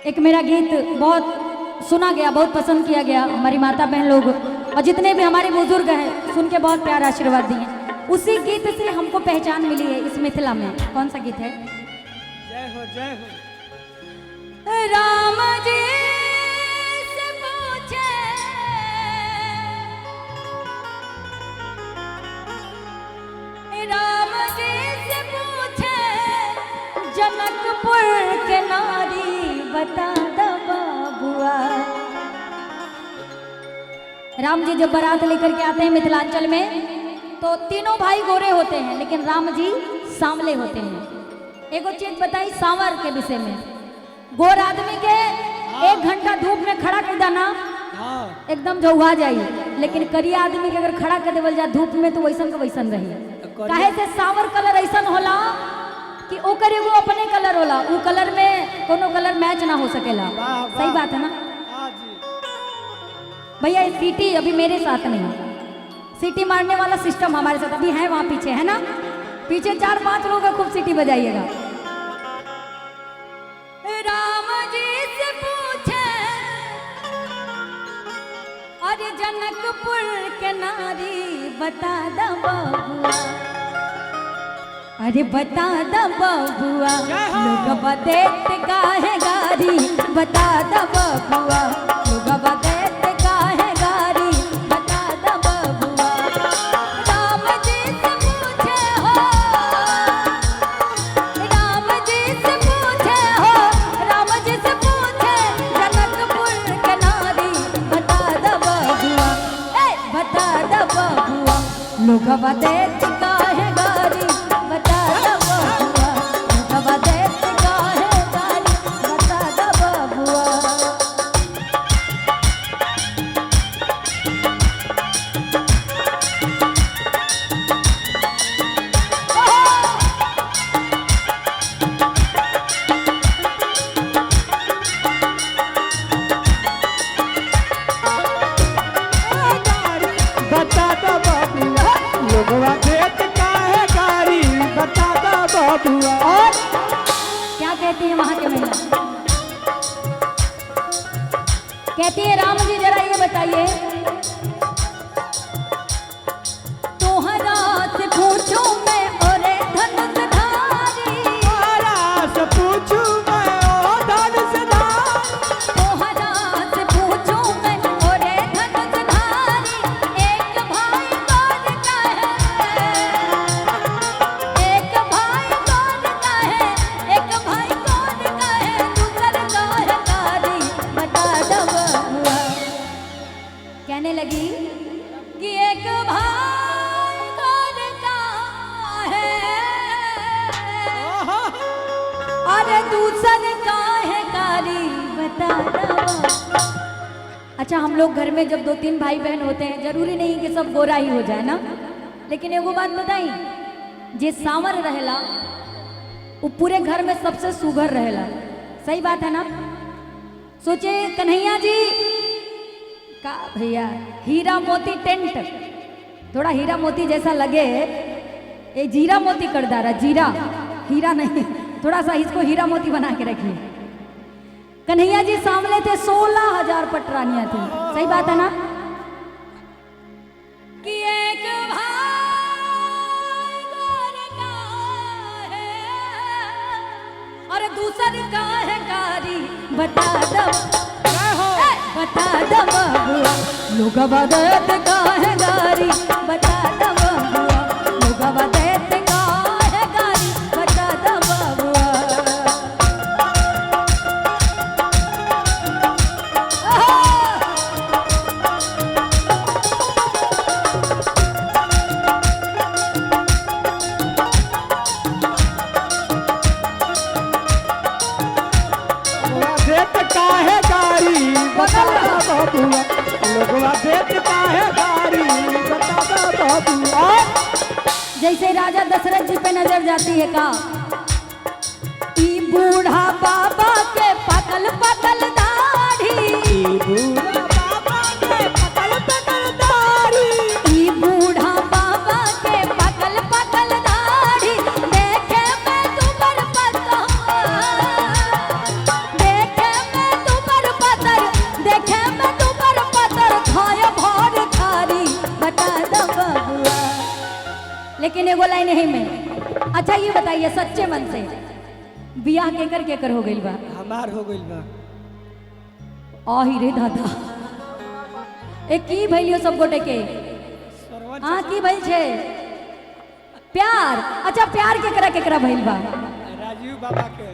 एक मेरा गीत बहुत सुना गया, बहुत पसंद किया गया। हमारी माता बहन लोग और जितने भी हमारे बुजुर्ग हैं सुन के बहुत प्यार आशीर्वाद दिए। उसी गीत से हमको पहचान मिली है इस मिथिला में। कौन सा गीत है? जय हो, जय हो। राम जी से पूछे, राम जी से पूछे जनकपुर के नारी बता द बाबुआ। राम जी जब बारात लेकर के आते हैं मिथिलांचल में तो तीनों भाई गोरे होते हैं, लेकिन राम जी सांवले होते हैं। एगो चीज बताई सांवर के विषय में, गोर आदमी के 1 घंटा धूप में खड़ा कर देना एकदम झौहा जाई, लेकिन करिया आदमी के अगर खड़ा कर देवल जा धूप में तो वैसन के वैसन रही। काहे से सांवर कलर ऐसन होला कि ओकर एगो अपने कलर होला, उ कलर में कोनो कलर मैच ना हो सकेला। सही बात है ना भैया? सीटी अभी मेरे साथ नहीं, सीटी मारने वाला सिस्टम हमारे साथ अभी है, वहाँ पीछे है ना, पीछे 4-5 लोग हैं, खूब सीटी बजाइएगा। राम जी से पूछे अरे जनकपुर के नारी बता द बबुआ, अरे बता द बबुआ, लोग बदेत काहे गारी बता द बबुआ, लोग बदेत काहे गारी बता द बबुआ। राम जी से पूछे हो, राम जी से पूछे हो, राम जी से पूछे जनकपुर के नारी बता द बबुआ, ए बता द बबुआ, लोग बदेत काहे गारी बता द बबुआ, लोग बदेत काहे गारी बता द बबुआ। बता दो बबुआ, लोगवा देत काहे गारी बता दो बबुआ। और क्या कहती है वहां के महिला? कहती है राम जी जरा ये बताइए, तोहरा से पूछूं मैं और धनुषधारी, तोहरा से पूछूं मैं ओ धनुषधारी, तोहरा से पूछूं मैं और धनुषधारी, एक भाई कौन का है, एक भाई कौन का है, एक भाई कौन का है, दूसर का है कारी बता दो बबुआ। कहने लगी कि एक भाई कौन का है और दूसर का है कारी बता दो। अच्छा, हम लोग घर में जब 2-3 भाई बहन होते हैं, जरूरी नहीं कि सब गोरा ही हो जाए ना, लेकिन एगो बात बताई, जे सांवर रहेला वो पूरे घर में सबसे सुघर रहेला। सही बात है ना? सोचे कन्हैया जी का भैया हीरा मोती टेंट, थोड़ा हीरा मोती जैसा लगे, ये जीरा मोती कर दारा, जीरा हीरा नहीं, थोड़ा सा इसको हीरा मोती बना के रखिए। कन्हैया जी सामने थे, 16,000 पटरानियां थी। सही बात है ना? कि एक भाई गोर का है और दूसर का है कारी बता दो, बता दो बबुआ, लोग बदत का है गारी बता दो बबुआ, लोग बदत का है गारी बता दो बबुआ। लोगवा देत काहे गारी बता दो बबुआ, लोगवा देत काहे गारी बता दो बबुआ। जैसे राजा दशरथ जी पे नजर जाती है का, ई बूढ़ा बाबा के पकल पकल दाढ़ी, ई बूढ़ा बाबा के पकल पकल दाढ़ी, ई बूढ़ा बाबा के पकल पकल दाढ़ी, देखे में दुबर पतवा, देखे में लेकिन एगो लाइन यही में। अच्छा ये बताइए सच्चे मन से, बियाह केकर केकर हो गइल बा? हमार हो गइल बा। आही रे दादा, ए की भइलियो सब गोटे के? सरवन। हाँ, की भइल छे प्यार? अच्छा, प्यार केकरा केकरा भइल बा? राजीव बाबा के।